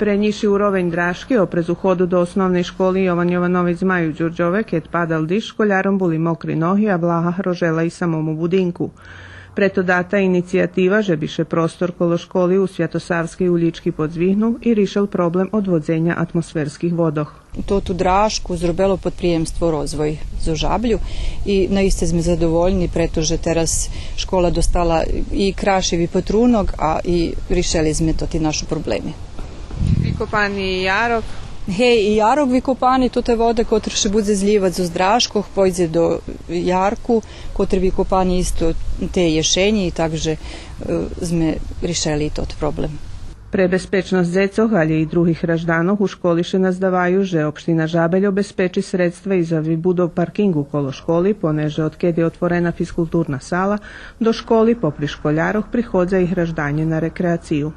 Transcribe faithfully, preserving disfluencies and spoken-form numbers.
Пре нїзши уровень Дражки, опрез уходу до Основней школи „Йован Йовановец Змай” у Дюрдьове, кед падал диждж, школяром були мокри ноги, а влага грожела и самому будинку. Прето дата инициятива же би ше простор коло школи у Святосавскей улїчки подзвигнул и ришел проблем одводзеня атмосферских водох. Тоту Дражку зробело подприємство „Розвой” зо Жаблю и наисце зме задовольни, прето же тераз школа достала и краши випатрунок, а и ришели зме тоти нашо проблеми. Викопани ярок? Гей, и ярок викопани, тото є вода котра ше будзе злївац зоз Дражкох, пойдзе до ярку, котри викопани исто тей єшенї, и так же, е, зме ришели и тот проблем. Пре безпечносц дзецох, алє и других гражданох у школи ше наздаваю же Општина Жабель обезпечи средства и за вибудов паркинґу коло школи, понеже одкед є отворена физкултурна сала, до школи, попри школярох, приходза и гражданє на рекреацию.